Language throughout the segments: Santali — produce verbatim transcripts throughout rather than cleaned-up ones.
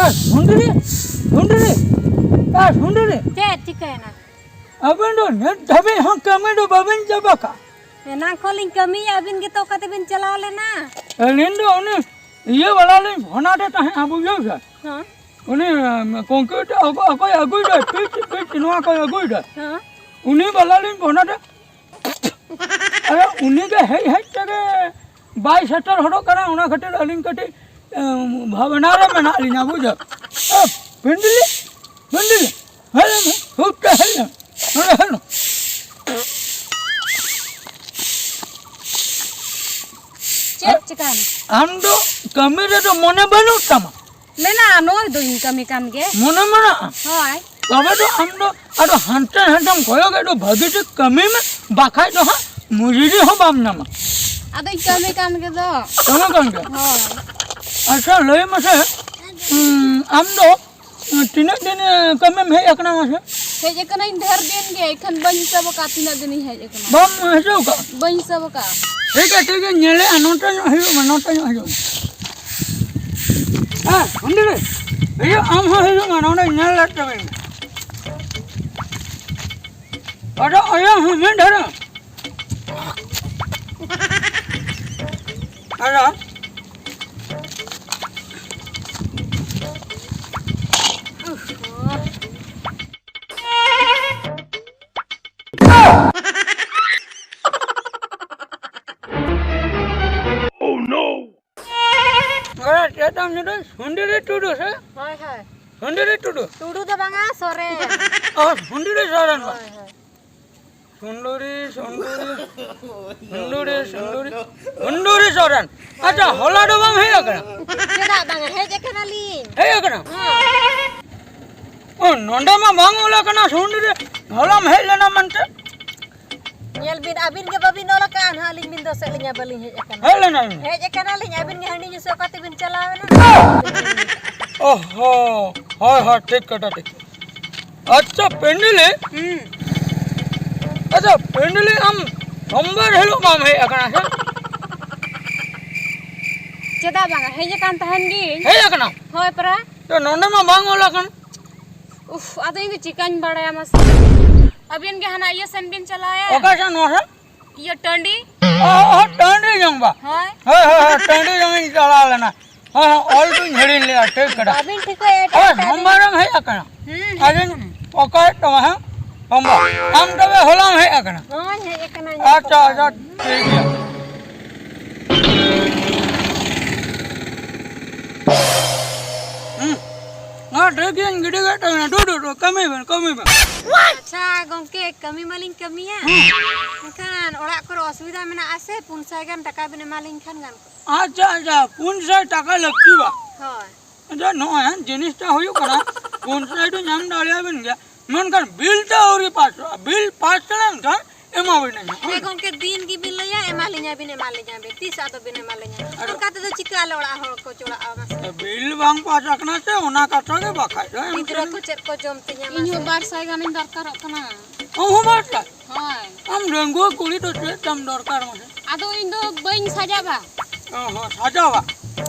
ᱮ ᱥᱩᱱᱫᱨᱤ, ᱥᱩᱱᱫᱨᱤ, ᱮ ᱥᱩᱱᱫᱨᱤ᱾ ᱪᱮᱫ ᱪᱤᱠᱟᱹᱭᱮᱱᱟ? ᱟᱵᱮᱱ ᱫᱚ ᱱᱤᱛ ᱫᱷᱟᱹᱵᱤᱡ ᱦᱚᱸ ᱠᱟᱹᱢᱤ ᱫᱚ ᱵᱟᱵᱮᱱ ᱪᱟᱵᱟ ᱠᱟᱜ᱾ ᱮᱱᱟᱝ ᱠᱷᱚᱱ ᱞᱤᱧ ᱠᱟᱹᱢᱤᱭᱟ, ᱟᱹᱵᱤᱱ ᱜᱮᱛᱚ ᱚᱠᱟ ᱛᱮᱵᱤᱱ ᱪᱟᱞᱟᱣ ᱞᱮᱱᱟ? ᱟᱹᱞᱤᱧ ᱫᱚ ᱩᱱᱤ ᱤᱭᱟᱹ ᱵᱟᱞᱟ ᱞᱤᱧ ᱯᱷᱳᱱ ᱟᱫᱮ ᱛᱟᱦᱮᱸᱫ, ᱵᱩᱡᱷᱟᱹᱣ ᱥᱮ? ᱦᱮᱸ᱾ ᱩᱱᱤ, ᱮᱢ, ᱠᱚᱝᱠᱨᱤᱴ ᱚᱠᱚ-, ᱚᱠᱚᱭ ᱟᱹᱜᱩᱭᱮᱫᱟ? ᱯᱤᱪ, ᱯᱤᱪ ᱱᱚᱣᱟ ᱠᱚᱭ ᱟᱹᱜᱩᱭᱮᱫᱟ᱾ ᱦᱮᱸ᱾ ᱩᱱᱤ ᱵᱟᱞᱟ ᱞᱤᱧ ᱯᱷᱳᱱ ᱟᱫᱮ᱾ ᱟᱫᱚ ᱩᱱᱤ ᱜᱮ ᱦᱮᱡ ᱦᱮᱡ ᱛᱮᱜᱮ ᱵᱟᱭ ᱥᱮᱴᱮᱨ ᱦᱚᱫᱚᱜ ᱠᱟᱱᱟ, ᱚᱱᱟ ᱠᱷᱟᱹᱛᱤᱨ ᱟᱹᱞᱤᱧ ᱠᱟᱹᱴᱤᱡ, ᱮᱢ, ᱵᱷᱟᱵᱽᱱᱟ ᱨᱮ ᱢᱮᱱᱟᱜ ᱞᱤᱧᱟ, ᱵᱩᱡᱷᱟᱹᱣ᱾ ᱮ, ᱯᱤᱱᱰᱤᱞᱤ, ᱯᱤᱱᱰᱤᱞᱤ, ᱦᱮᱡ ᱞᱮᱱ ᱢᱮ, ᱦᱩᱴ ᱛᱮ ᱦᱮᱡ ᱞᱮᱱ, ᱱᱚᱰᱮ ᱦᱮᱡ ᱞᱮᱱ᱾ ᱪᱮᱫ ᱪᱤᱠᱟᱹᱭᱮᱱᱟ? ᱟᱢ ᱫᱚ ᱠᱟᱹᱢᱤ ᱨᱮᱫᱚ ᱢᱚᱱᱮ ᱵᱟᱹᱱᱩᱜ ᱛᱟᱢᱟ᱾ ᱢᱮᱱᱟᱜᱼᱟ, ᱱᱚᱜᱼᱚᱭ ᱫᱚᱧ ᱠᱟᱹᱢᱤ ᱠᱟᱱ ᱜᱮ᱾ ᱢᱚᱱᱮ ᱢᱮᱱᱟᱜᱼᱟ? ᱦᱳᱭ᱾ ᱛᱚᱵᱮ ᱫᱚ ᱟᱢ ᱫᱚ ᱟᱫᱚ ᱦᱟᱱᱛᱮ ᱱᱟᱛᱮᱢ ᱠᱚᱭᱚᱜ ᱮᱫ ᱫᱚ, ᱵᱷᱟᱹᱜᱤ ᱴᱷᱤᱠ ᱠᱟᱹᱢᱤ ᱢᱮ, ᱵᱟᱠᱷᱟᱡ ᱫᱚ ᱦᱟᱸᱜ ᱢᱩᱡᱩᱨᱤ ᱦᱚᱸ ᱵᱟᱢ ᱧᱟᱢᱟ᱾ ᱟᱫᱚᱧ ᱠᱟᱹᱢᱤ ᱠᱟᱱ ᱜᱮ ᱫᱚ᱾ ᱠᱟᱹᱢᱤ ᱠᱟᱱ ᱜᱮ? ᱦᱳᱭ᱾ ᱟᱪᱪᱷᱟ, ᱞᱟᱹᱭ ᱢᱮᱥᱮ, ᱩᱸ, ᱟᱢ ᱫᱚ ᱛᱤᱱᱟᱹᱜ ᱫᱤᱱ, ᱮ, ᱠᱟᱹᱢᱤᱢ ᱦᱮᱡ ᱟᱠᱟᱱᱟ ᱢᱟᱥᱮ? ᱦᱮᱡ ᱟᱠᱟᱱᱟᱹᱧ ᱰᱷᱮᱨ ᱫᱤᱱ ᱜᱮ, ᱮᱠᱷᱟᱱ ᱵᱟᱹᱧ ᱦᱤᱥᱟᱹᱵ ᱟᱠᱟᱫ ᱛᱤᱱᱟᱹᱜ ᱫᱤᱱᱤᱧ ᱦᱮᱡ ᱟᱠᱟᱱᱟ᱾ ᱵᱟᱢ ᱦᱤᱥᱟᱹᱵ ᱟᱠᱟᱫ? ᱵᱟᱹᱧ ᱦᱤᱥᱟᱹᱵ ᱟᱠᱟᱫ᱾ ᱴᱷᱤᱠ ᱜᱮᱭᱟ, ᱴᱷᱤᱠ ᱜᱮᱭᱟ, ᱧᱮᱞᱮᱫᱼᱟ, ᱱᱚᱛᱮ ᱧᱚᱜ ᱦᱤᱡᱩᱜ ᱢᱮ, ᱱᱚᱛᱮ ᱧᱚᱜ ᱦᱤᱡᱩᱜ ᱢᱮ᱾ ᱦᱮᱸ, ᱚᱸᱰᱮ ᱨᱮ᱾ ᱦᱤᱡᱩᱜ, ᱟᱢ ᱦᱚᱸ ᱦᱤᱡᱩᱜ ᱢᱮ, ᱱᱚᱰᱮ ᱧᱮᱞ ᱞᱮᱫ ᱛᱟᱵᱮᱱ᱾ ᱟᱫᱚ ᱚᱭᱟ ᱦᱚᱸ ᱢᱤᱫ ᱫᱷᱟᱨᱮ᱾ ᱟᱫᱚ ᱚᱱᱟ ᱪᱮᱫ ᱛᱟᱢ ᱧᱩᱛᱩᱢ? ᱥᱩᱱᱫᱚᱨᱤ ᱴᱩᱰᱩ ᱥᱮ? ᱦᱳᱭ, ᱦᱳᱭ᱾ ᱥᱩᱱᱫᱚᱨᱤ ᱴᱩᱰᱩ? ᱴᱩᱰᱩ ᱫᱚ ᱵᱟᱝᱟ, ᱥᱚᱨᱮᱱ᱾ ᱚ, ᱥᱩᱱᱫᱚᱨᱤ ᱥᱚᱨᱮᱱ ᱵᱟ? ᱦᱳᱭ, ᱦᱳᱭ᱾ ᱥᱩᱱᱫᱚᱨᱤ, ᱥᱩᱱᱫᱚᱨᱤ, ᱥᱩᱱᱫᱚᱨᱤ, ᱥᱩᱱᱫᱚᱨᱤ, ᱥᱩᱱᱫᱚᱨᱤ ᱥᱚᱨᱮᱱ᱾ ᱟᱪᱪᱷᱟ, ᱦᱚᱞᱟ ᱫᱚ ᱵᱟᱢ ᱦᱮᱡ ᱟᱠᱟᱱᱟ? ᱪᱮᱫᱟᱜ ᱵᱟᱝᱟ? ᱦᱮᱡ ᱟᱠᱟᱱᱟᱞᱤᱧ᱾ ᱦᱮᱡ ᱟᱠᱟᱱᱟ? ᱦᱮᱸ᱾ ᱚ, ᱱᱚᱰᱮ ᱢᱟ ᱵᱟᱝ ᱚᱞ ᱟᱠᱟᱱᱟ ᱥᱩᱱᱫᱚᱨᱤ, ᱦᱚᱞᱟᱢ ᱦᱮᱡ ᱞᱮᱱᱟ ᱢᱮᱱᱛᱮ? ᱧᱮᱞ ᱵᱤᱱ, ᱟᱹᱵᱤᱱ ᱜᱮ ᱵᱟᱹᱵᱤᱱ ᱚᱞ ᱟᱠᱟᱫᱼᱟ, ᱱᱟᱦᱟᱜ ᱟᱹᱞᱤᱧ ᱵᱤᱱ ᱫᱳᱥᱮᱫ ᱞᱤᱧᱟ, ᱵᱟᱹᱞᱤᱧ ᱦᱮᱡ ᱟᱠᱟᱱᱟ᱾ ᱦᱮᱡ ᱞᱮᱱᱟ ᱵᱤᱱ? ᱦᱮᱡ ᱟᱠᱟᱱᱟᱞᱤᱧ, ᱟᱹᱵᱤᱱ ᱜᱮ ᱦᱟᱺᱰᱤ ᱧᱩ ᱥᱮ ᱚᱠᱟ ᱛᱮᱵᱤᱱ ᱪᱟᱞᱟᱣ ᱮᱱᱟ? ᱚᱦᱚ, ᱦᱳᱭ, ᱦᱳᱭ, ᱴᱷᱤᱠ ᱠᱟᱛᱷᱟ, ᱴᱷᱤᱠ᱾ ᱟᱪᱪᱷᱟ, ᱯᱮᱱᱰᱮᱞᱮ? ᱦᱩᱸ᱾ ᱟᱪᱪᱷᱟ, ᱯᱮᱱᱰᱮᱞᱮ, ᱟᱢ ᱥᱳᱢᱵᱟᱨ ᱦᱤᱞᱳᱜ ᱵᱟᱢ ᱦᱮᱡ ᱟᱠᱟᱱᱟ ᱥᱮ? ᱪᱮᱫᱟᱜ ᱵᱟᱝᱟ? ᱦᱮᱡ ᱟᱠᱟᱱ ᱛᱟᱦᱮᱱ ᱜᱤᱧ᱾ ᱦᱮᱡ ᱟᱠᱟᱱᱟᱢ? ᱦᱳᱭ ᱯᱟᱨᱟ᱾ ᱛᱚ ᱱᱚᱰᱮ ᱢᱟ ᱵᱟᱝ ᱚᱞ ᱟᱠᱟᱱ᱾ ᱩᱯᱷ, ᱟᱫᱚ ᱤᱧ ᱫᱚ ᱪᱤᱠᱟᱹᱧ ᱵᱟᱲᱟᱭᱟ ᱢᱟᱥᱮ? ᱟᱹᱵᱤᱱ ᱜᱮ ᱦᱟᱱᱟ ᱤᱭᱟᱹ ᱥᱮᱱ ᱵᱤᱱ ᱪᱟᱞᱟᱣᱮᱱ᱾ ᱚᱠᱟ ᱥᱮᱱ ᱱᱚᱣᱟ ᱥᱮᱱ? ᱤᱭᱟᱹ ᱴᱟᱺᱰᱤ᱾ ᱚ, ᱚ, ᱴᱟᱺᱰᱤ ᱡᱚᱝ ᱵᱟ᱾ ᱦᱳᱭ᱾ ᱦᱳᱭ, ᱦᱳᱭ, ᱦᱳᱭ, ᱴᱟᱺᱰᱤ ᱡᱚᱝ ᱤᱧ ᱪᱟᱞᱟᱣ ᱞᱮᱱᱟ᱾ ᱦᱳᱭ, ᱦᱳᱭ, ᱚᱞ ᱫᱩᱧ ᱦᱤᱲᱤᱧ ᱞᱮᱫᱟ, ᱴᱷᱤᱠ ᱠᱟᱫᱟ᱾ ᱵᱟᱵᱤᱱ ᱴᱷᱤᱠᱟᱹᱭᱮᱫ ᱦᱳᱭ, ᱴᱟᱺᱰᱤ? ᱥᱳᱢᱵᱟᱨᱮᱢ ᱦᱮᱡ ᱟᱠᱟᱱᱟ? ᱦᱩᱸ, ᱦᱮᱡ ᱟᱫᱚᱧ ᱟᱠᱟᱱᱟ᱾ ᱯᱚᱠᱟᱭᱮᱫ ᱛᱟᱢᱟ, ᱦᱮᱸ? ᱥᱳᱢᱵᱟᱨ᱾ ᱟᱢ ᱛᱚᱵᱮ ᱦᱚᱞᱟᱢ ᱦᱮᱡ ᱟᱠᱟᱱᱟ? ᱦᱳᱭ, ᱦᱮᱡ ᱟᱠᱟᱱᱟᱧ᱾ ᱟᱪᱪᱷᱟ, ᱟᱪᱪᱷᱟ, ᱴᱷᱤᱠ ᱜᱮᱭᱟ᱾ ᱦᱩᱸ᱾ ᱱᱚᱣᱟ ᱴᱷᱤᱠ ᱜᱮᱭᱟᱧ ᱜᱤᱰᱤ ᱠᱟᱜ ᱛᱟᱵᱮᱱᱟ᱾ ᱫᱩ, ᱫᱩ, ᱫᱩ, ᱠᱟᱹᱢᱤ ᱵᱮᱱ, ᱠᱟᱹᱢᱤ ᱵᱮᱱ᱾ ᱟᱪᱪᱷᱟ ᱜᱚᱝᱠᱮ, ᱠᱟᱹᱢᱤ ᱢᱟᱞᱤᱧ ᱠᱟᱹᱢᱤᱭᱟ᱾ ᱦᱩᱸ᱾ ᱢᱮᱱᱠᱷᱟᱱ ᱚᱲᱟᱜ ᱠᱚᱨᱮ ᱚᱥᱩᱵᱤᱫᱷᱟ ᱢᱮᱱᱟᱜᱼᱟ ᱥᱮ, ᱯᱩᱱ ᱥᱟᱭ ᱜᱟᱱ ᱴᱟᱠᱟ ᱵᱮᱱ ᱮᱢᱟᱞᱤᱧ ᱠᱷᱟᱱ ᱜᱟᱱ ᱠᱚᱜᱼᱟ᱾ ᱟᱪᱪᱷᱟ, ᱟᱪᱪᱷᱟ, ᱯᱩᱱ ᱥᱟᱭ ᱴᱟᱠᱟ ᱞᱟᱹᱠᱛᱤ ᱵᱟ? ᱦᱳᱭ᱾ ᱟᱪᱪᱷᱟ, ᱱᱚᱜᱼᱚᱭ ᱦᱟᱸᱜ ᱡᱤᱱᱤᱥᱴᱟ ᱦᱩᱭᱩᱜ ᱠᱟᱱᱟ, ᱯᱩᱱ ᱥᱟᱭ ᱫᱚ ᱧᱟᱢ ᱫᱟᱲᱮᱭᱟᱵᱮᱱ ᱜᱮᱭᱟ, ᱢᱮᱱᱠᱷᱟᱱ ᱵᱤᱞ ᱴᱟ ᱟᱹᱣᱨᱤ ᱯᱟᱥᱚᱜᱼᱟ᱾ ᱵᱤᱞ ᱯᱟᱥ ᱞᱮᱱᱠᱷᱟᱱ ᱮᱢᱟᱵᱤᱱᱟᱹᱧ ᱦᱟᱸᱜ᱾ ᱦᱮᱸ ᱜᱚᱝᱠᱮ, ᱫᱤᱱ ᱜᱮᱵᱤᱱ ᱞᱟᱹᱭᱟ, "ᱮᱢᱟᱞᱤᱧᱟ ᱵᱤᱱ, ᱮᱢᱟᱞᱤᱧᱟ ᱵᱤᱱ", ᱛᱤᱥ ᱟᱫᱚ ᱵᱤᱱ ᱮᱢᱟᱞᱤᱧᱟ? ᱟᱨ ᱚᱱᱠᱟ ᱛᱮᱫᱚ ᱪᱤᱠᱟᱹ ᱟᱞᱮ ᱚᱲᱟᱜ ᱦᱚᱲ ᱠᱚ ᱪᱚᱲᱟᱜᱼᱟ ᱢᱟᱥᱮ? ᱵᱤᱞ ᱵᱟᱝ ᱯᱟᱥ ᱟᱠᱟᱱᱟ ᱥᱮ, ᱚᱱᱟ ᱠᱟᱛᱷᱟ ᱜᱮ ᱵᱟᱠᱷᱟᱡ ᱫᱚ ᱮᱢ ᱜᱤᱫᱽᱨᱟᱹ ᱠᱟᱹᱫᱟᱹᱧ᱾ ᱠᱚ ᱪᱮᱫ ᱠᱚ ᱡᱚᱢ ᱛᱤᱧᱟ ᱤᱧ ᱦᱚᱸ ᱢᱟᱥᱮ? ᱵᱟᱨ ᱥᱟᱭ ᱜᱟᱱᱤᱧ ᱫᱚᱨᱠᱟᱨᱚᱜ ᱠᱟᱱᱟ᱾ ᱟᱢ ᱦᱚᱸ ᱵᱟᱨ ᱥᱟᱭ? ᱦᱳᱭ᱾ ᱟᱢ ᱰᱟᱺᱜᱩᱣᱟᱹ ᱠᱩᱲᱤ ᱫᱚ ᱪᱮᱫ ᱛᱟᱢ ᱫᱚᱨᱠᱟᱨ ᱢᱟᱥᱮ? ᱟᱫᱚ ᱤᱧ ᱫᱚ ᱵᱟᱹᱧ ᱥᱟᱡᱟᱣᱟ᱾ ᱚ ᱦᱚᱸ, ᱥᱟᱡᱟᱣᱟ᱾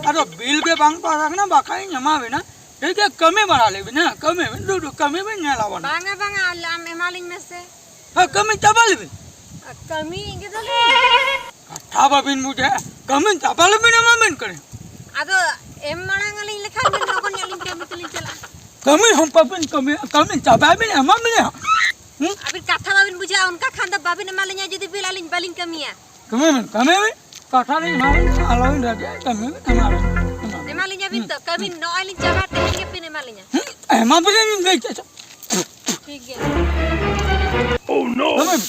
ᱟᱫᱚ ᱵᱤᱞ ᱜᱮ ᱵᱟᱝ ᱯᱟᱥ ᱟᱠᱟᱱᱟ, ᱵᱟᱠᱷᱟᱡ ᱤᱧ ᱮᱢᱟ ᱵᱤᱱᱟ᱾ ᱴᱷᱤᱠ ᱜᱮᱭᱟ, ᱠᱟᱹᱢᱤ ᱵᱟᱲᱟ ᱞᱮᱵᱤᱱ, ᱦᱮᱸ, ᱠᱟᱹᱢᱤ ᱵᱤᱱ, ᱫᱩ, ᱫᱩ, ᱠᱟᱹᱢᱤ ᱵᱤᱱ ᱧᱮᱞᱟ ᱵᱚᱱ᱾ ᱵᱟᱝᱟ, ᱵᱟᱝᱟ, ᱟᱞ-, ᱟᱢ ᱮᱢᱟᱞᱤᱧ ᱢᱮᱥᱮ᱾ ᱦᱮᱸ, ᱠᱟᱹᱢᱤ ᱪᱟᱵᱟ ᱞᱮᱵᱤᱱ᱾ ᱟᱨ ᱠᱟᱹᱢᱤ ᱜᱮ ᱫᱚ᱾ ᱠᱟᱛᱷᱟ ᱵᱟᱵᱤᱱ ᱵᱩᱡᱷᱟᱹᱣᱟ, ᱠᱟᱹᱢᱤ ᱪᱟᱵᱟ ᱞᱮᱵᱤᱱ, ᱮᱢᱟ ᱵᱤᱱ ᱠᱟᱹᱱᱟᱹᱧ᱾ ᱟᱫᱚ ᱮᱢ ᱢᱟᱲᱟᱝ ᱟᱹᱞᱤᱧ ᱞᱮᱠᱷᱟᱱ ᱵᱤᱱ ᱞᱚᱜᱚᱱ ᱧᱚᱜ ᱞᱤᱧ ᱠᱟᱹᱢᱤ ᱛᱮᱞᱤᱧ ᱪᱟᱞᱟᱜᱼᱟ᱾ ᱠᱟᱹᱢᱤ ᱦᱚᱸ ᱵᱟᱵᱤᱱ ᱠᱟᱹᱢᱤᱭᱟ, ᱠᱟᱹᱢᱤ ᱪᱟᱵᱟᱭ ᱵᱤᱱ, ᱮᱢᱟ ᱵᱤᱱ ᱦᱟᱸᱜ᱾ ᱦᱩᱸ? ᱟᱹᱵᱤᱱ ᱠᱟᱛᱷᱟ ᱵᱟᱵᱤᱱ ᱵᱩᱡᱷᱟᱹᱣᱟ, ᱚᱱᱠᱟ ᱠᱷᱟᱱ ᱫᱚ ᱵᱟᱵᱤᱱ ᱮᱢᱟᱞᱤᱧᱟ ᱡᱩᱫᱤ ᱵᱤᱞ ᱟᱹᱞᱤᱧ ᱵᱟᱹᱞᱤᱧ ᱠᱟᱹᱢᱤᱭᱟ᱾ ᱠᱟᱹᱢᱤ ᱵᱤᱱ, ᱠᱟᱹᱢᱤ ᱵᱤᱱ᱾ ᱠᱟᱛᱷᱟ ᱞᱤᱧ ᱮᱢᱟ ᱵᱤᱱ, ᱟᱞᱚᱵᱤᱱ ᱨᱟᱹᱜᱤᱜᱼᱟ, ᱠᱟᱹᱢᱤ ᱵᱤᱱ, ᱮᱢᱟ ᱵᱤᱱ, ᱮᱢᱟ ᱵᱤᱱ᱾ ᱮᱢᱟᱞᱤᱧᱟ ᱵᱤᱱ ᱛᱚ, ᱠᱟᱹᱢᱤ ᱱᱚᱜᱼᱚᱭ ᱞᱤᱧ ᱪᱟᱵᱟ ᱛᱮᱦᱮᱧ ᱜᱮ ᱵᱤᱱ ᱮᱢᱟᱞᱤᱧᱟ᱾ ᱦᱩᱸ, ᱮᱢᱟ ᱵᱤᱱᱟᱞᱤᱧ ᱞᱟᱹᱭ ᱠᱮᱫ ᱫᱚ᱾ ᱴᱷᱤᱠ ᱜᱮᱭᱟ᱾ Oh no! ᱠᱟᱹᱢᱤ ᱵᱤᱱ᱾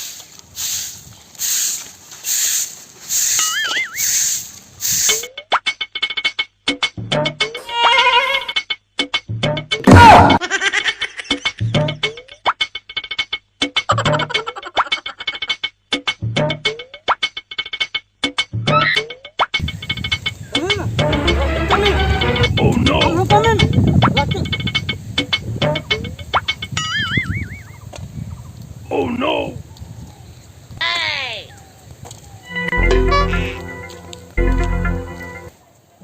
Oh no! Oh no!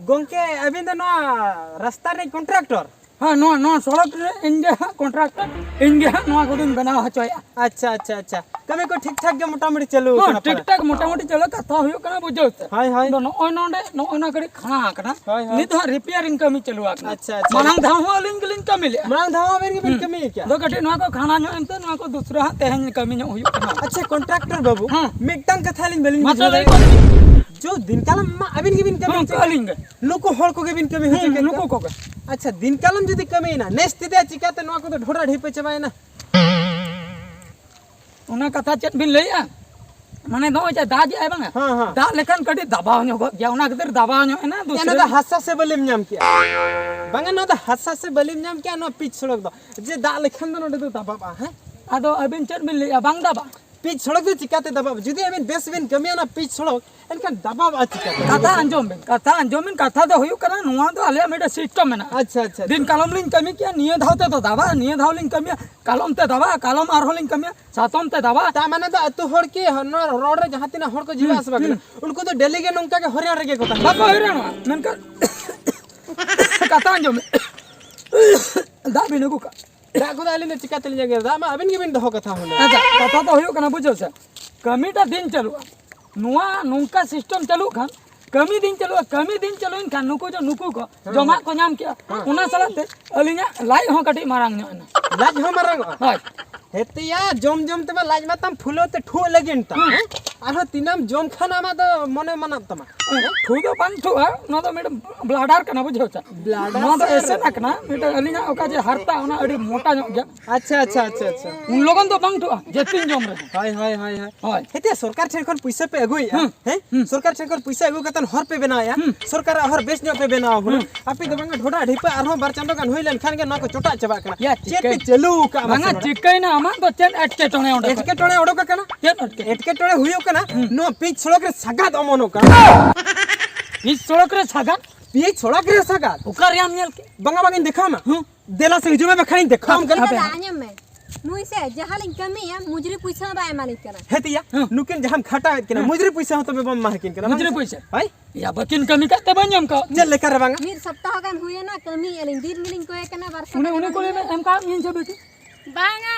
ᱜᱚᱝᱠᱮ, ᱟᱹᱵᱤᱱ ᱫᱚ ᱱᱚᱣᱟ ᱨᱟᱥᱛᱟ ᱨᱤᱱᱤᱡ ᱠᱚᱱᱴᱨᱟᱠᱴᱚᱨ? ᱦᱮᱸ, ᱱᱚᱣᱟ, ᱱᱚᱣᱟ ᱥᱚᱲᱚᱠ ᱨᱮ ᱤᱧ ᱜᱮ ᱦᱟᱸᱜ ᱠᱚᱱᱴᱨᱟᱠᱴᱚᱨ, ᱤᱧ ᱜᱮ ᱦᱟᱸᱜ ᱱᱚᱣᱟ ᱠᱚᱫᱚᱧ ᱵᱮᱱᱟᱣ ᱦᱚᱪᱚᱭᱟ᱾ ᱟᱪᱪᱷᱟ, ᱟᱪᱪᱷᱟ, ᱟᱪᱪᱷᱟ᱾ ᱠᱟᱹᱢᱤ ᱠᱚ ᱴᱷᱤᱠ ᱴᱷᱟᱠ ᱜᱮ ᱢᱚᱴᱟᱢᱩᱴᱤ ᱪᱟᱹᱞᱩ ᱦᱮᱸ, ᱟᱠᱟᱱᱟ ᱴᱷᱤᱠ ᱯᱟᱞᱮ? ᱴᱷᱟᱠ ᱢᱚᱴᱟᱢᱩᱴᱤ ᱪᱟᱹᱞᱩ, ᱠᱟᱛᱷᱟ ᱦᱩᱭᱩᱜ ᱠᱟᱱᱟ, ᱵᱩᱡᱷᱟᱹᱣ ᱥᱮ᱾ ᱦᱳᱭ, ᱦᱳᱭ᱾ ᱟᱫᱚ ᱱᱚᱜᱼᱚᱭ ᱱᱚᱰᱮ, ᱱᱚᱜᱼᱚᱭ ᱱᱚᱣᱟ ᱠᱟᱹᱴᱤᱡ ᱠᱷᱟᱲᱟ ᱟᱠᱟᱱᱟ᱾ ᱦᱳᱭ, ᱦᱳᱭ᱾ ᱱᱤᱛ ᱦᱚᱸ ᱨᱤᱯᱮᱭᱟᱨᱤᱝ ᱠᱟᱹᱢᱤ ᱪᱟᱹᱞᱩ ᱟᱠᱟᱱᱟ᱾ ᱟᱪᱪᱷᱟ, ᱟᱪᱪᱷᱟ᱾ ᱢᱟᱲᱟᱝ ᱫᱷᱟᱣ ᱦᱚᱸ ᱟᱹᱞᱤᱧ ᱜᱮᱞᱤᱧ ᱠᱟᱹᱢᱤ ᱞᱮᱫᱼᱟ᱾ ᱢᱟᱲᱟᱝ ᱫᱷᱟᱣ ᱦᱚᱸ ᱟᱹᱵᱤᱱ ᱜᱮᱵᱤᱱ ᱦᱩᱸ᱾ ᱠᱟᱹᱢᱤ ᱠᱮᱫᱼᱟ? ᱟᱫᱚ ᱠᱟᱹᱴᱤᱡ ᱱᱚᱣᱟ ᱠᱚ ᱠᱷᱟᱲᱟ ᱧᱚᱜ ᱮᱱᱛᱮ ᱱᱚᱣᱟ ᱠᱚ ᱫᱩᱥᱨᱟ ᱦᱟᱸᱜ ᱛᱮᱦᱮᱧ ᱠᱟᱹᱢᱤ ᱧᱚᱜ ᱦᱩᱭᱩᱜ ᱠᱟᱱᱟ᱾ ᱟᱪᱪᱷᱟ, ᱠᱚᱱᱴᱨᱟᱠᱴᱚᱨ ᱵᱟᱹᱵᱩ, ᱦᱮᱸ᱾ ᱢᱤᱫᱴᱟᱝ ᱠᱟᱛᱷᱟ ᱟᱹᱞᱤᱧ ᱵᱟᱹᱞᱤᱧ ᱢᱟ ᱵᱩᱡᱷᱟᱹᱣ ᱛᱚᱵᱮ ᱫᱟᱲᱮᱭᱟᱜ ᱠᱟᱱᱟ᱾ ᱡᱚ ᱫᱤᱱ ᱠᱟᱞᱚᱢ ᱢᱟ ᱟᱹᱵᱤᱱ ᱜᱮᱵᱤᱱ ᱠᱟᱹᱢᱤ ᱦᱮᱸ, ᱦᱚᱪᱚᱭᱮᱫ᱾ ᱟᱹᱞᱤᱧ ᱜᱮ᱾ ᱱᱩᱠᱩ ᱦᱚᱲ ᱠᱚᱜᱮ ᱵᱤᱱ ᱠᱟᱹᱢᱤ ᱦᱚᱪᱚ ᱦᱩᱸ, ᱠᱮᱫ ᱱᱩᱠᱩ ᱠᱚᱣᱟ? ᱠᱚᱜᱮ᱾ ᱟᱪᱪᱷᱟ, ᱫᱤᱱ ᱠᱟᱞᱚᱢ ᱡᱩᱫᱤ ᱠᱟᱹᱢᱤᱭᱮᱱᱟ, ᱱᱮᱥ ᱛᱮᱫᱚ ᱪᱤᱠᱟᱛᱮ ᱱᱚᱣᱟ ᱠᱚᱫᱚ ᱰᱷᱚᱰᱟ ᱰᱷᱤᱯᱟᱹ ᱪᱟᱵᱟᱭᱮᱱᱟ? ᱚᱱᱟ ᱠᱟᱛᱷᱟ ᱪᱮᱫ ᱵᱤᱱ ᱞᱟᱹᱭᱮᱜᱼᱟ? ᱢᱟᱱᱮ ᱱᱚᱜᱼᱚᱭ ᱡᱮ ᱫᱟᱜ ᱮᱜᱼᱟᱭ ᱵᱟᱝᱟ? ᱦᱮᱸ, ᱦᱮᱸ᱾ ᱫᱟᱜ ᱞᱮᱠᱷᱟᱱ ᱠᱟᱹᱴᱤᱡ ᱫᱟᱵᱟᱣ ᱧᱚᱜᱚᱜ ᱜᱮᱭᱟ, ᱚᱱᱟ ᱠᱷᱟᱹᱛᱤᱨ ᱫᱟᱵᱟᱣ ᱧᱚᱜ ᱮᱱᱟ᱾ ᱮ, ᱫᱩᱥᱨᱟᱹ ᱱᱚᱣᱟ ᱫᱚ ᱦᱟᱥᱟ ᱥᱮ ᱵᱟᱹᱞᱤᱢ ᱧᱟᱢ ᱠᱮᱜᱼᱟ? ᱵᱟᱝᱟ, ᱱᱚᱣᱟ ᱫᱚ ᱦᱟᱥᱟ ᱥᱮ ᱵᱟᱹᱞᱤᱢ ᱧᱟᱢ ᱠᱮᱜᱼᱟ, ᱱᱚᱣᱟ ᱯᱤᱪ ᱥᱚᱲᱚᱠ ᱫᱚ? ᱡᱮ ᱫᱟᱜ ᱞᱮᱠᱷᱟᱱ ᱫᱚ ᱱᱚᱰᱮ ᱫᱚ ᱫᱟᱵᱟᱜᱼᱟ, ᱦᱮᱸ? ᱟᱫᱚ ᱟᱹᱵᱤᱱ ᱪᱮᱫ ᱵᱤᱱ ᱞᱟᱹᱭᱮᱜᱼᱟ, ᱵᱟᱝ ᱫᱟᱵᱟᱜᱼᱟ? ᱯᱤᱪ ᱥᱚᱲᱚᱠ ᱫᱚ ᱪᱤᱠᱟᱛᱮ ᱫᱟᱵᱟᱜᱼᱟ? ᱡᱩᱫᱤ ᱟᱹᱵᱤᱱ ᱵᱮᱥ ᱵᱤᱱ ᱠᱟᱹᱢᱤᱭᱟ, ᱚᱱᱟ ᱯᱤᱪ ᱥᱚᱲᱚᱠ, ᱮᱱᱠᱷᱟᱱ ᱫᱟᱵᱟᱜᱼᱟ ᱪᱤᱠᱟᱛᱮ? ᱠᱟᱛᱷᱟ ᱟᱸᱡᱚᱢ ᱵᱤᱱ, ᱠᱟᱛᱷᱟ ᱟᱸᱡᱚᱢ ᱵᱤᱱ, ᱠᱟᱛᱷᱟ ᱫᱚ ᱦᱩᱭᱩᱜ ᱠᱟᱱᱟ, ᱱᱚᱣᱟ ᱫᱚ ᱟᱞᱮᱭᱟᱜ ᱢᱤᱫᱴᱮᱱ system ᱢᱮᱱᱟᱜᱼᱟ᱾ ᱟᱪᱪᱷᱟ, ᱟᱪᱪᱷᱟ, ᱫᱤᱱ ᱟᱪᱪᱷᱟ᱾ ᱠᱟᱞᱚᱢ ᱞᱤᱧ ᱠᱟᱹᱢᱤ ᱠᱮᱜᱼᱟ, ᱱᱤᱭᱟᱹ ᱫᱷᱟᱣ ᱛᱮᱫᱚ ᱫᱟᱵᱟᱜᱼᱟ, ᱱᱤᱭᱟᱹ ᱫᱷᱟᱣ ᱞᱤᱧ ᱠᱟᱹᱢᱤᱭᱟ, ᱠᱟᱞᱚᱢ ᱛᱮ ᱫᱟᱵᱟᱜᱼᱟ, ᱠᱟᱞᱚᱢ ᱟᱨᱦᱚᱸ ᱞᱤᱧ ᱠᱟᱹᱢᱤᱭᱟ, ᱥᱟᱛᱚᱢ ᱛᱮ ᱫᱟᱵᱟᱜᱼᱟ᱾ ᱛᱟ ᱢᱟᱱᱮ ᱫᱚ ᱟᱹᱛᱩ ᱦᱚᱲ ᱠᱤ ᱱᱚᱣᱟ ᱨᱚᱲ ᱨᱮ ᱡᱟᱦᱟᱸ ᱛᱤᱱᱟᱹᱜ ᱦᱚᱲ ᱠᱚ ᱡᱤᱣᱮᱫ ᱦᱩᱸ, ᱟᱥᱮ ᱵᱟᱝ ᱠᱟᱱᱟ, ᱦᱩᱸ᱾ ᱩᱱᱠᱩ ᱫᱚ ᱰᱮᱞᱤ ᱜᱮ ᱱᱚᱝᱠᱟ ᱜᱮ ᱦᱚᱭᱨᱟᱱ ᱨᱮᱜᱮ ᱠᱚ ᱛᱟᱦᱮᱱᱟ᱾ ᱵᱟᱠᱚ ᱦᱚᱭᱨᱟᱱᱚᱜᱼᱟ, ᱢᱮᱱᱠᱷᱟᱱ ᱠᱟᱛᱷᱟ ᱟᱸᱡᱚᱢ ᱢᱮ᱾ ᱫᱟᱜ ᱵᱤᱱ ᱟᱹᱜᱩ ᱠᱟᱜ᱾ ᱫᱟᱜ ᱠᱚᱫᱚ ᱟᱹᱞᱤᱧ ᱫᱚ ᱪᱤᱠᱟᱹ ᱛᱮᱞᱤᱧ ᱟᱹᱜᱩᱭᱟ? ᱫᱟᱜ ᱢᱟ ᱟᱹᱵᱤᱱ ᱜᱮᱵᱤᱱ ᱫᱚᱦᱚ ᱠᱟᱛᱷᱟ ᱦᱩᱱᱟᱹᱝ᱾ ᱟᱪᱪᱷᱟ, ᱠᱟᱛᱷᱟ ᱫᱚ ᱦᱩᱭᱩᱜ ᱠᱟᱱᱟ, ᱵᱩᱡᱷᱟᱹᱣ ᱥᱮ, ᱠᱟᱹᱢᱤᱴᱟ ᱫᱤᱱ ᱪᱟᱹᱞᱩᱜᱼᱟ, ᱱᱚᱣᱟ ᱱᱚᱝᱠᱟ system ᱪᱟᱹᱞᱩᱜ ᱠᱷᱟᱱ, ᱠᱟᱹᱢᱤ ᱫᱤᱱ ᱪᱟᱹᱞᱩᱜᱼᱟ, ᱠᱟᱹᱢᱤ ᱫᱤᱱ ᱪᱟᱹᱞᱩᱭᱮᱱ ᱠᱷᱟᱱ ᱱᱩᱠᱩ ᱡᱚ-, ᱱᱩᱠᱩ ᱠᱚ ᱦᱮᱸ᱾ ᱡᱚᱢᱟᱜ ᱠᱚ ᱧᱟᱢ ᱠᱮᱜᱼᱟ, ᱦᱮᱸ᱾ ᱚᱱᱟ ᱥᱟᱞᱟᱜ ᱛᱮ ᱟᱹᱞᱤᱧᱟᱜ ᱞᱟᱡ ᱦᱚᱸ ᱠᱟᱹᱴᱤᱡ ᱢᱟᱨᱟᱝ ᱧᱚᱜ ᱮᱱᱟ᱾ ᱞᱟᱡ ᱦᱚᱸ ᱢᱟᱨᱟᱝᱚᱜᱼᱟ? ᱦᱳᱭ᱾ ᱦᱮᱛᱮᱭᱟ, ᱡᱚᱢ ᱡᱚᱢ ᱛᱮᱢᱟ ᱞᱟᱡ ᱢᱟ ᱛᱟᱢ ᱯᱷᱩᱞᱟᱹᱣ ᱛᱮ ᱴᱷᱩᱜ ᱞᱟᱹᱜᱤᱫ ᱛᱟᱢ, ᱦᱩᱸ᱾ ᱦᱮᱸ? ᱟᱨᱦᱚᱸ ᱛᱤᱱᱟᱹᱢ ᱡᱚᱢ ᱠᱷᱟᱱ ᱟᱢᱟᱜ ᱫᱚ ᱢᱚᱱᱮ ᱢᱟᱱᱟᱜ ᱛᱟᱢᱟ᱾ ᱴᱷᱩ ᱫᱚ ᱵᱟᱝ ᱴᱷᱩᱜᱼᱟ, ᱱᱚᱣᱟ ᱫᱚ ᱢᱤᱫᱴᱮᱱ bladder ᱠᱟᱱᱟ, ᱵᱩᱡᱷᱟᱹᱣ ᱪᱮ? Bladder ᱱᱚᱣᱟ ᱫᱚ ᱥᱮ ᱮᱥᱮᱫ ᱟᱠᱟᱱᱟ, ᱢᱤᱫᱴᱮᱱ ᱟᱹᱞᱤᱧᱟᱜ ᱚᱠᱟ ᱡᱮ ᱦᱟᱨᱛᱟ, ᱚᱱᱟ ᱟᱹᱰᱤ ᱢᱚᱴᱟ ᱧᱚᱜ ᱜᱮᱭᱟ᱾ ᱟᱪᱪᱷᱟ, ᱟᱪᱪᱷᱟ, ᱟᱪᱪᱷᱟ, ᱟᱪᱪᱷᱟ᱾ ᱩᱱ ᱞᱚᱜᱚᱱ ᱫᱚ ᱵᱟᱝ ᱴᱷᱩᱜᱼᱟ, ᱡᱮᱛᱤᱧ ᱡᱚᱢ ᱨᱮᱦᱚᱸ᱾ ᱦᱳᱭ, ᱦᱳᱭ, ᱦᱳᱭ, ᱦᱳᱭ᱾ ᱦᱳᱭ᱾ ᱦᱮᱛᱮ ᱥᱚᱨᱠᱟᱨ ᱴᱷᱮᱱ ᱠᱷᱚᱱ ᱯᱩᱭᱥᱟᱹ ᱯᱮ ᱟᱹᱜᱩᱭᱮᱫᱼᱟ, ᱦᱩᱸ, ᱦᱮᱸ? ᱦᱩᱸ᱾ ᱥᱚᱨᱠᱟᱨ ᱴᱷᱮᱱ ᱠᱷᱚᱱ ᱯᱩᱭᱥᱟᱹ ᱟᱹᱜᱩ ᱠᱟᱛᱮ ᱦᱚᱨ ᱯᱮ ᱵᱮᱱᱟᱣᱮᱫᱼᱟ᱾ ᱦᱩᱸ᱾ ᱥᱚᱨᱠᱟᱨᱟᱜ ᱦᱚᱨ ᱵᱮᱥ ᱧᱚᱜ ᱯᱮ ᱵᱮᱱᱟᱣᱟ ᱦᱩᱱᱟᱹᱝ᱾ ᱦᱩᱸ᱾ ᱟᱯᱮ ᱫᱚ ᱵᱟᱝᱟ ᱰᱷᱚᱰᱟ ᱰᱷᱤᱯᱟᱹ ᱟᱨᱦᱚᱸ ᱵᱟᱨ ᱪᱟᱸᱫᱚ ᱜᱟᱱ ᱦᱩᱭ ᱞᱮᱱᱠᱷᱟᱱ ᱜᱮ ᱱᱚᱣᱟ ᱠᱚ ᱪᱚᱴᱟᱜ ᱪᱟᱵᱟᱜ ᱠᱟᱱᱟ᱾ ᱭᱟ, ᱪᱮᱫ ᱯᱮ ᱪᱤᱠᱟᱹᱭ-, ᱪᱟᱹᱞᱩ ᱟᱠᱟᱫᱼᱟ ᱢᱟᱥᱮ ᱵᱟᱝᱟ, ᱱᱚᱰᱮ? ᱪᱤᱠᱟᱹᱭᱮᱱᱟ? ᱟᱢᱟᱜ ᱫᱚ ᱪᱮᱫ ᱮᱴᱠᱮᱴᱚᱬᱮ ᱚᱰᱚᱠ ᱟᱠᱟᱱᱟ? ᱮᱴᱠᱮᱴᱚᱬᱮ ᱚᱰᱚᱠ ᱟᱠᱟᱱᱟ? ᱪᱮᱫ ᱮᱴᱠᱮᱴᱚᱬᱮ? ᱮᱴᱠᱮᱴᱚᱬᱮ ᱦᱩᱭᱩᱜ ᱠᱟᱱᱟ, ᱦᱩᱸ᱾ ᱱᱚᱣᱟ ᱯᱤᱪ ᱥᱚᱲᱚᱠ ᱨᱮ ᱥᱟᱜᱟᱫ ᱚᱢᱚᱱᱚᱜ ᱠᱟᱱᱟ᱾ ᱯᱤᱪ ᱥᱚᱲᱚᱠ ᱨᱮ ᱥᱟᱜᱟᱫ? ᱯᱤᱪ ᱥᱚᱲᱚᱠ ᱨᱮ ᱥᱟᱜᱟᱫ᱾ ᱚᱠᱟ ᱨᱮᱭᱟᱢ ᱧᱮᱞ ᱠᱮᱫ? ᱵᱟᱝᱟ, ᱵᱟᱝᱟᱧ ᱫᱮᱠᱷᱟᱣ ᱟᱢᱟ᱾ ᱦᱩᱸ᱾ ᱫᱮᱞᱟ ᱥᱮ ᱦᱤᱡᱩᱜ ᱢᱮ, ᱵᱟᱠᱷᱟᱱᱤᱧ ᱫᱮᱠᱷᱟᱣ ᱟᱢ ᱠᱟᱱᱟ᱾ ᱦᱟᱯᱮ, ᱦᱟᱯᱮ᱾ ᱟᱸᱡᱚᱢ ᱢᱮ᱾ ᱱᱩᱭ ᱥᱮ ᱡᱟᱦᱟᱸ ᱞᱤᱧ ᱠᱟᱹᱢᱤᱭᱟ, ᱢᱩᱡᱽᱨᱤ ᱯᱩᱭᱥᱟᱹ ᱦᱚᱸ ᱵᱟᱭ ᱮᱢᱟᱞᱤᱧ ᱠᱟᱱᱟ᱾ ᱦᱮᱸ ᱛᱤᱭᱟ, ᱦᱮᱸ᱾ ᱱᱩᱠᱤᱱ ᱡᱟᱦᱟᱸᱢ ᱠᱷᱟᱴᱟᱣᱮᱫ ᱠᱤᱱᱟ, ᱦᱮᱸ᱾ ᱢᱩᱡᱽᱨᱤ ᱯᱩᱭᱥᱟᱹ ᱦᱚᱸ ᱛᱚᱵᱮ ᱵᱟᱢ ᱮᱢᱟ ᱠᱤᱱ ᱠᱟᱱᱟ, ᱵᱟᱝ ᱢᱩᱡᱽᱨᱤ ᱥᱮ? ᱯᱩᱭᱥᱟᱹ? ᱦᱳᱭ? ᱭᱟ, ᱵᱟᱹᱠᱤᱱ ᱠᱟᱹᱢᱤ ᱠᱟᱜ ᱛᱮ ᱵᱟᱹᱧ ᱮᱢ ᱠᱟᱣᱟ᱾ ᱪᱮᱫ ᱞᱮᱠᱟ ᱨᱮ ᱵᱟᱝᱟ? ᱢᱤᱫ ᱥᱚᱯᱛᱟᱦᱚ ᱜᱟᱱ ᱦᱩᱭᱮᱱᱟ, ᱠᱟᱹᱢᱤᱭᱮᱫᱼᱟ ᱞᱤᱧ, ᱫᱤᱱ ᱜᱮᱞᱤᱧ ᱠᱚᱭᱮ ᱠᱟᱱᱟ, ᱵᱟᱨ ᱥᱚ ᱩᱱᱤ, ᱴᱟᱠᱟ ᱩᱱᱤ ᱜᱟᱱ ᱠᱚ ᱦᱩᱭᱮᱱᱟ᱾ ᱮᱢ ᱠᱟᱣᱟᱫ ᱢᱮᱭᱟ ᱥᱮ ᱵᱟᱹᱠᱤᱱ? ᱵᱟᱝᱟ᱾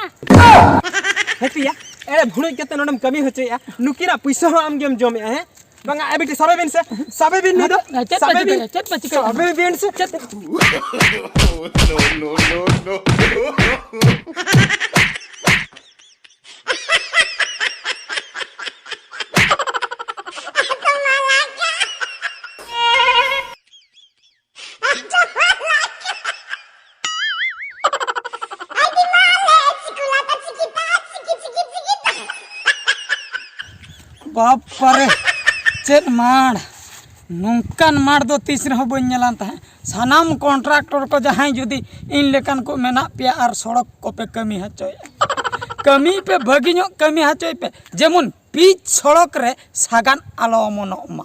ᱦᱮᱸ ᱛᱤᱭᱟ, ᱮᱲᱮ ᱵᱷᱩᱲᱩᱡ ᱠᱟᱛᱮ ᱱᱚᱰᱮᱢ ᱠᱟᱹᱢᱤ ᱦᱚᱪᱚᱭᱮᱫᱼᱟ, ᱱᱩᱠᱤᱱᱟᱜ ᱯᱩᱭᱥᱟᱹ ᱦᱚᱸ ᱟᱢ ᱜᱮᱢ ᱡᱚᱢᱮᱫᱼᱟ, ᱦᱮᱸ? ᱵᱟᱝᱟ, ᱮ ᱵᱤᱴᱤ, ᱥᱟᱵᱮ ᱵᱤᱱ ᱥᱮ, ᱥᱟᱵᱮ ᱵᱤᱱ ᱱᱩᱭ ᱫᱚ᱾ ᱪᱮᱫ ᱯᱮ ᱥᱟᱵᱮ ᱵᱤᱱ᱾ ᱪᱤᱠᱟᱹᱭᱟ? ᱪᱮᱫ ᱯᱮ ᱪᱤᱠᱟᱹᱭᱟ? ᱥᱟᱵᱮ ᱵᱤᱱ ᱥᱮ᱾ ᱪᱮᱫ? No, no, no, no. ᱵᱟᱯ ᱨᱮ, ᱪᱮᱫ ᱢᱟᱲ! ᱱᱚᱝᱠᱟᱱ ᱢᱟᱲ ᱫᱚ ᱛᱤᱥ ᱨᱮᱦᱚᱸ ᱵᱟᱹᱧ ᱧᱮᱞᱟᱱ ᱛᱟᱦᱮᱸᱫ᱾ ᱥᱟᱱᱟᱢ ᱠᱚᱱᱴᱨᱟᱠᱴᱚᱨ ᱠᱚ ᱡᱟᱦᱟᱸᱭ ᱡᱩᱫᱤ ᱤᱧ ᱞᱮᱠᱟᱱ ᱠᱚ ᱢᱮᱱᱟᱜ ᱯᱮᱭᱟ ᱟᱨ ᱥᱚᱲᱚᱠ ᱠᱚᱯᱮ ᱠᱟᱹᱢᱤ ᱦᱚᱪᱚᱭᱮᱫᱼᱟ, ᱠᱟᱹᱢᱤ ᱯᱮ, ᱵᱷᱟᱹᱜᱤ ᱧᱚᱜ ᱠᱟᱹᱢᱤ ᱦᱚᱪᱚᱭ ᱯᱮ, ᱡᱮᱢᱚᱱ ᱯᱤᱪ ᱥᱚᱲᱚᱠ ᱨᱮ ᱥᱟᱜᱟᱫ ᱟᱞᱚ ᱚᱢᱚᱱᱚᱜ ᱢᱟ᱾